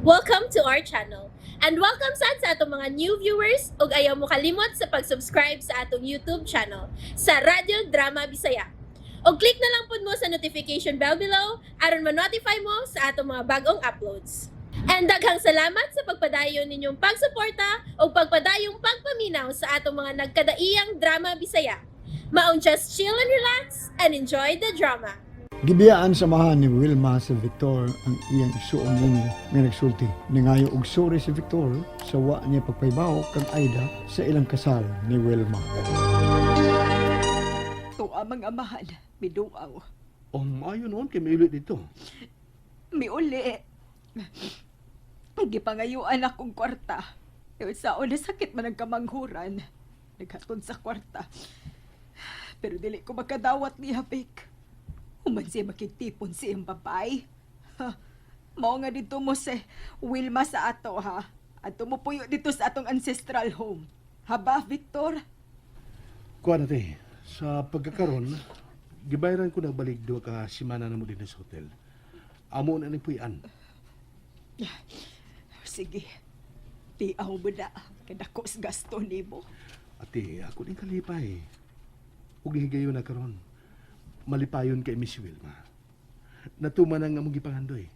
Welcome to our channel. And welcome sad sa atong mga new viewers ug ayaw mo kalimot sa pag-subscribe sa atong YouTube channel sa Radyo Drama Bisaya. Og click na lang pud mo sa notification bell below aron ma-notify mo sa atong mga bagong uploads. And daghang salamat sa pagpadayon ninyong pagsuporta ug pagpadayong pagpaminaw sa atong mga nagkadaiyang drama Bisaya. Maong just chill and relax and enjoy the drama. Gibiyaan sa amahan ni Wilma si Victor ang iyang igsuon ini nga nagsulti. Nangayo og sorry si Victor sa wa niya pagpahibaw kang Aida sa ilang kasal ni Wilma. Tuwa mga mahal, miduaw. Oh, maayo noon kay miulit dito. Miuli. Gipangayuan akong kwarta. Sa una sakit man ang kamanghuran. Naghatod sa kwarta. Pero dili ko makadawat niya, Vic. Human siya makigtipon sa iyang babae. Ha, mao nga dito mo si Wilma sa ato, ha? Ato mo puyo dito sa atong ancestral home. Haba, Victor? Kuha na te, sa pagkakaron, gibayaran ko na balik duha ka semana na mo din sa hotel. Amo na ni puy-an. Sige. Tiaw mo na. Kadako sa gasto nimo. Ate, ako din kalipay. Ug higayon na karon. Malipayon kay Miss Wilma. Natuman ang among gipangandoy.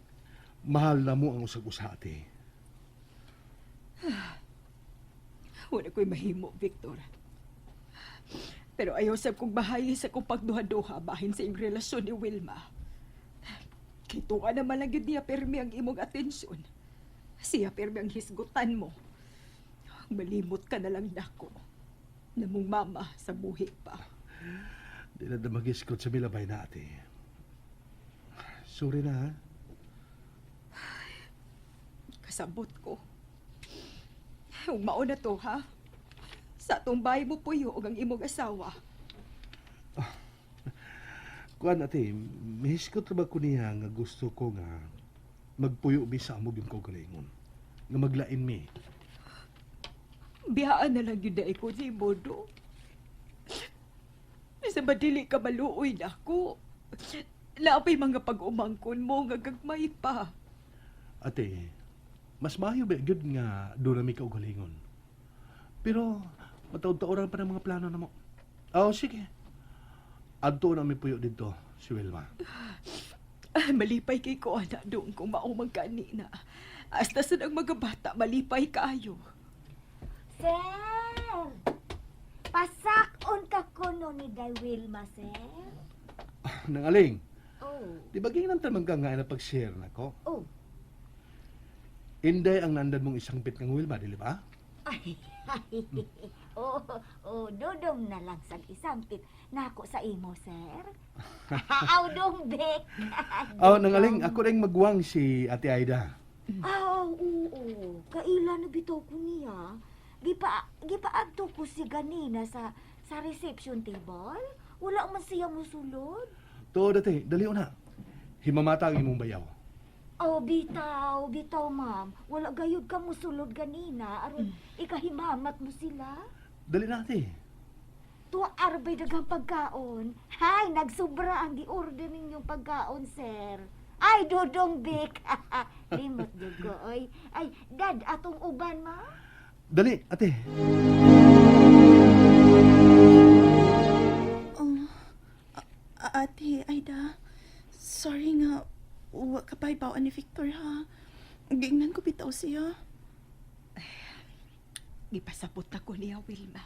Mahal na mo ang usag-usa, ate. Wala ko'y mahimo, Victor. Pero ayaw sab kong bahayi sa kong pagduha-duha bahin sa iyong relasyon ni Wilma. Kay tuwa naman lang yun niya permi ang imong atensyon. Siya permi ang hisgutan mo. Malimot ka na lang nako. Namong mama sa buhi pa. Di na damagiskot sa milabay na, ate. Sorry na, ha? Kasabot ko. Ug mao na to, ha? Sa atong bahay mo puyo og ang imong asawa. Kuan, ate, mihiskot ra ba ko niya nga gusto ko nga magpuyo mi sa amog yung kaugalingon? Nga maglain mi. Biyaan na lang yun na ko ni Bodo. Sa madili ka maluoy na ako. Laapay mga pag-umangkon mo nga gagmay pa. Ate, mas maayo ba gyud nga doon na mi kaugalingon? Pero mataod-taoran pa ng mga plano na mo. Oh, sige. Adto na mi puyo dito, si Wilma. Ah, malipay kay ko anak doon kung maumang kanina. Hasta sa nang mga bata, malipay kaayo. Sir! Pasakon ka kuno ni Day Wilma, sir. Nangaling, Oh. di ba ginang tamang ka nga na pag-share na ko? Oh. Inday ang nandan mong isang bit ng Wilma, di ba? Ay, ay. Oh, oh, dudong na lang sa isampit. Nako sa imo, sir. Aw, dong, Bek. Oh, nangaling, ako rin magwang si Ate Aida. Aw, oo. Kaila na bitaw ko niya. Gipa, gipaadto ko si ganina sa reception table. Wala man siya musulod. To, dati, dali na. Himamata ang imong bayaw. Oh, bitaw, bitaw, ma'am. Wala gayud ka musulod ganina aron ikahimamat mo sila. Dali na, ate. Tuwa arbay daghang pagkaon. Hay, nagsubra ang gi-order ninyong pagkaon, sir. Ay, Dudong Bik. Limot jud ko, oy. Ay, dad, atong uban, ma. Dali, ate. Oh, Ate Aida, sorry nga, wa ka pa ibawaan ni Victor ha. Gingnan ko bitaw siya. Gipasabot na ko niya, Wilma.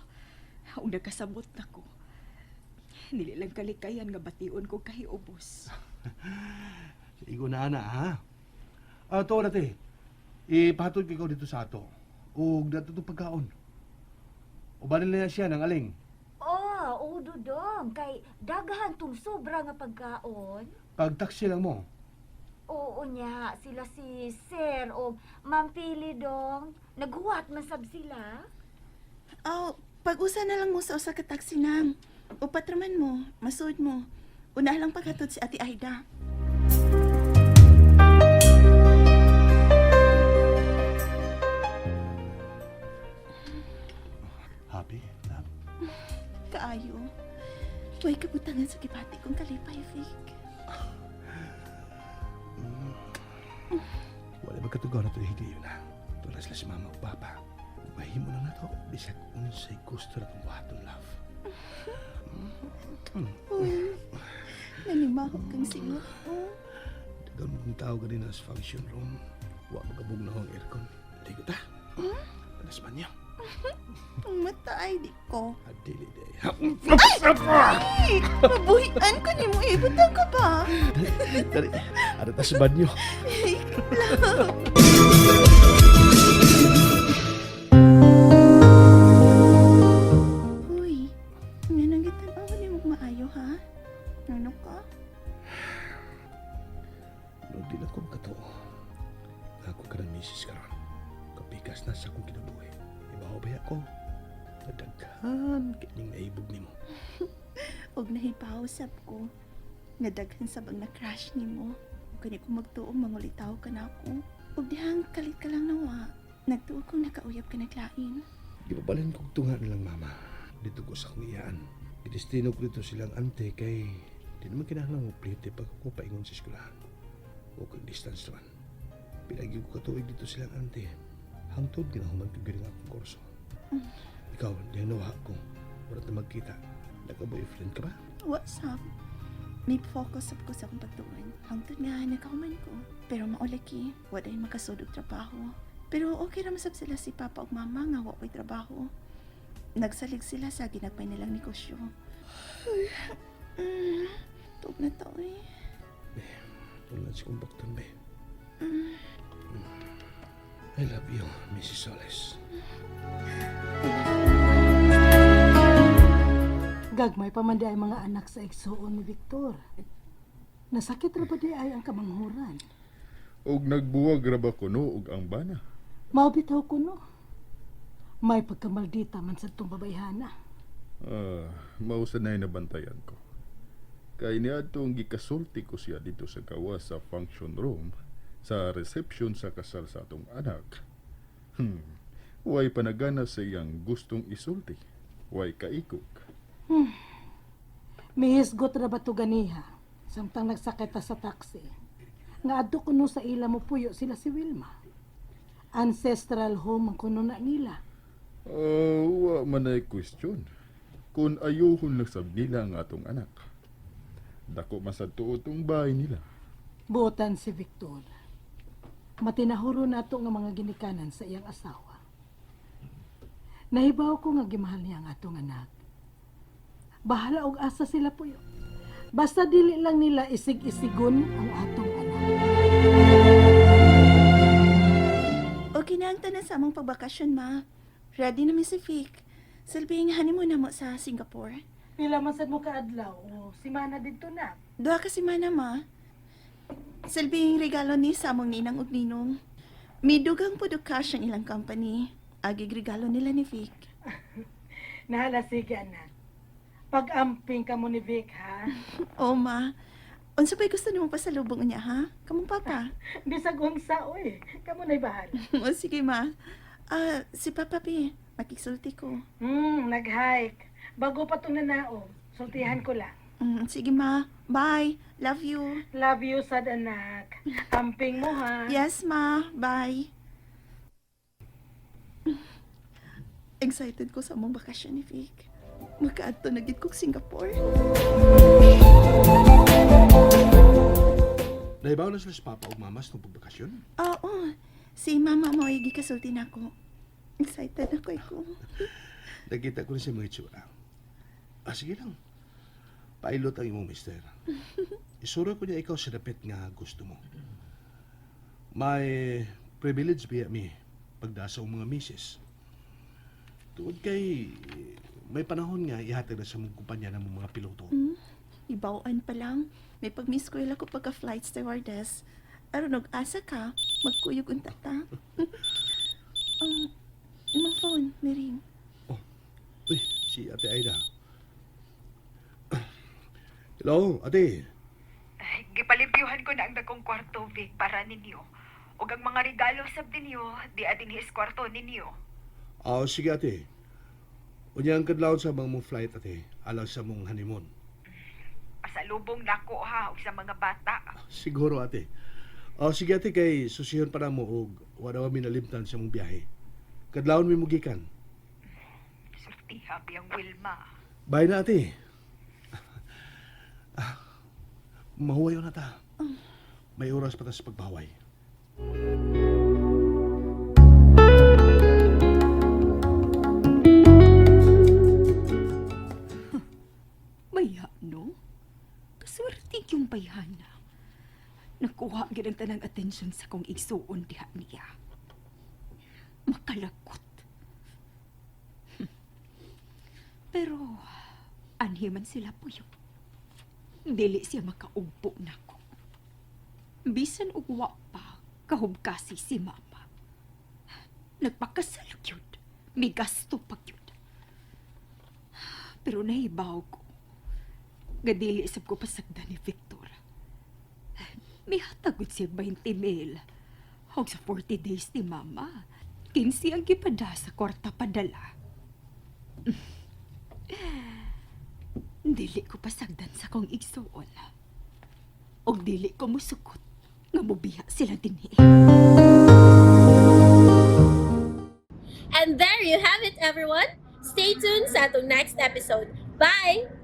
Ang nagkasabot na ko. Nili lang kalikayan nga bation ko kahiubos. Igo na, ana, ha? Ah, to, dati. Ipahatod ko ikaw dito sa ato. O, dato itong pagkaon. Ubanin na siya ng aling. Oh, oh, Dudong, kay daghan tong sobra nga pagkaon. Pag-taxi lang mo. Oo niya, sila si Sir o Ma'am Pili dong. Naghuwat man sab sila. Aw, pag-usa na lang mo sa usa ka taxi nang. Upat raman mo, masuod mo. Una lang paghatod si Ate Aida. Happy? Love? Kaayo. Way kabutangan sa gibati kong kalipay, Vic. Wala ba Pagkatugaw na ito, higayon na. Tulas sila si mama o papa. Mahimo na na to. Bisag unsay gusto na itong buhaton, love. Uy, nanimahog kang singot. Oh. Dagan mong tao ganina sa function room. Wa magabog na akong aircon. Ligo ta. Alas man niya. Ang mata ay di ko. Adili di. Ay, mabuhian ko ni mo. Ibutang ka ba? Dali. Ano ta sa banyo? Love. Uy, nga nang gitan-aw ni mo maayo ha? Ano ka? No, di na ko katoo. Ako ka ng misis karon. Kapikas na sa akong kinabuhi. Ibaw ba ako? Nadaghan kining naibog nimo. Og nahibaw sab ko. Nga daghan sab ang na-crush nimo. Ug kani ko magtuo mangulitaw ka na ako. Ug dihang kalit ka lang nawa. Nagtuo kong nakauyab ka naglain. Gibabalin kog tunga nilang mama. Dito ko sa akong iyaan. Gidestino ko dito silang ante kay di naman kinahanglan mo plite pag ako paingon sa eskwelahan. O kag distance naman. Pinagyo ko katuig dito silang ante. Hangtod ginahuman ko gyud ang akong kurso. Ikaw, di nawa ko. Wala ta magkita. Nagka-boyfriend ka ba? What's up? May focus up ko sa akong pagtuon. Hangtod nga nakahuman ko. Pero maulaki, wala ay makasud og trabaho. Pero okay ra masab sila si Papa ug Mama nga wa ko'y trabaho. Nagsalig sila sa ginagmay nilang negosyo. Ay, tuog na to eh. Wala si kong baktan, be. I love you, Mrs. Solis. Gagmay pa man di ay mga anak sa igsuon ni Victor. Nasakit ra ba di ay ang kamanghuran? Og nagbuwag ra ba kuno og ang bana? Mao bitaw kuno. May pagkamaldita man sa itong babayhana. Ah, mao sa nay nabantayan ko. Kay niadtong gikasulti ko siya dito sa gawas sa function room sa reception sa kasal sa atong anak. Way panagana sa iyang gustong isulti. Way kaikog. Mihisgot ra ba to ganiha? Samtang nagsakay ta sa taxi. Nga adto kuno sa ila mo puyo sila si Wilma. Ancestral home ang kuno na nila. Ah, wa man ay question. Kung ayuhon nagsab nila ang atong anak. Dako man sa tuo tong bahay nila. Buotan si Victor. Matinahuro nato nga mga ginikanan sa iyang asawa. Nahibaw ko nga gimahal niya ang atong anak. Bahala og asa sila puyo. Basta dili lang nila isig-isigon ang atong anak. Okay na ang tanan sa among pagbakasyon, ma. Ready na mi si Vic. Silbing honeymoon na mo sa Singapore. Pila man sad mo kaadlaw o simana didto na. Duha ka semana, ma. Silbing regalo ni sa among ninang ug ninong. Midugang pud og cash ang ilang company. Agig regalo nila ni Vic. Nahala sige anak. Pag-amping ka mo ni Vic ha. Oh, ma. Unsa pa'y gusto nimo pasalubong niya, ha? Kamong papa. Bisag unsa oy. Kamo na'y bahala. O sige, ma. Ah, si Papa P, makigsulti ko. Nag-hike. Bago pa itong nanaog. Sultihan ko lang. Sige, ma. Bye. Love you. Love you, sad anak. Amping mo ha. Yes, ma. Bye. Excited ko sa among bakasyon ni Vic. Makaadto na gid kog Singapore. Nahibaw na sila sa papa ug mama sa itong pagbakasyon. Oo. Si mama mo ay gikasulti na ako. Excited ako ko. Nakita ko na sa mga itsura. Ah, sige lang. Pailot ang imong mister. Isuro ko niya ikaw sa dapit nga gusto mo. May privilege biya mi pagdasa og mga misis. Tungod kay may panahon nga ihatag na sa mong kumpanya ng mga piloto. Ibawaan pa lang. May pag-miss ko ako pagka flight stewardess. Aron og asa ka, magkuyog unta ta. Imong phone, may ring. Uy, si Ate Aida. Hello, Ate. Ay, gipalimpyuhan ko na ang dagkong kwarto, Vic, para ninyo. Ug ang mga regalo sab ninyo, di adin his kwarto ninyo. Ah, sige ate. Unya ang kadlawon sa mga mong flight ate, alang sa mong honeymoon. Pasalubong nako ha, ug sa mga bata. Siguro ate. Oh, sige ate, kay susihon pa na mo og wala mi nalimtan sa mong biyahe. Kadlawon mi mugikan. Sultiha ang Wilma. Bye na ate. Ah, mahuway na ta. May oras pa ta sa pagbaway. Maya, no? Kaswerte yung bayhana. Nakuha gid ang tanang atensyon sa kong igsuon diha niya. Makalakot. Pero, anhi man sila puyo. Dili siya makaugpo nako. Bisan og wa pa, kahubkasi si mama. Nagpakasal gyud. May gasto pa gyud. Pero nahibaw ko. Gadili sab ko pasagdan ni Victor. Mihatagod siya 20 mil. Og sa 40 days ni Mama. 15 ang gipada sa kwarta padala. Dili ko pasagdan sa kong igsuon. Og dili ko musukot nga mubiya sila dinhi. And there you have it, everyone. Stay tuned sa atong next episode. Bye!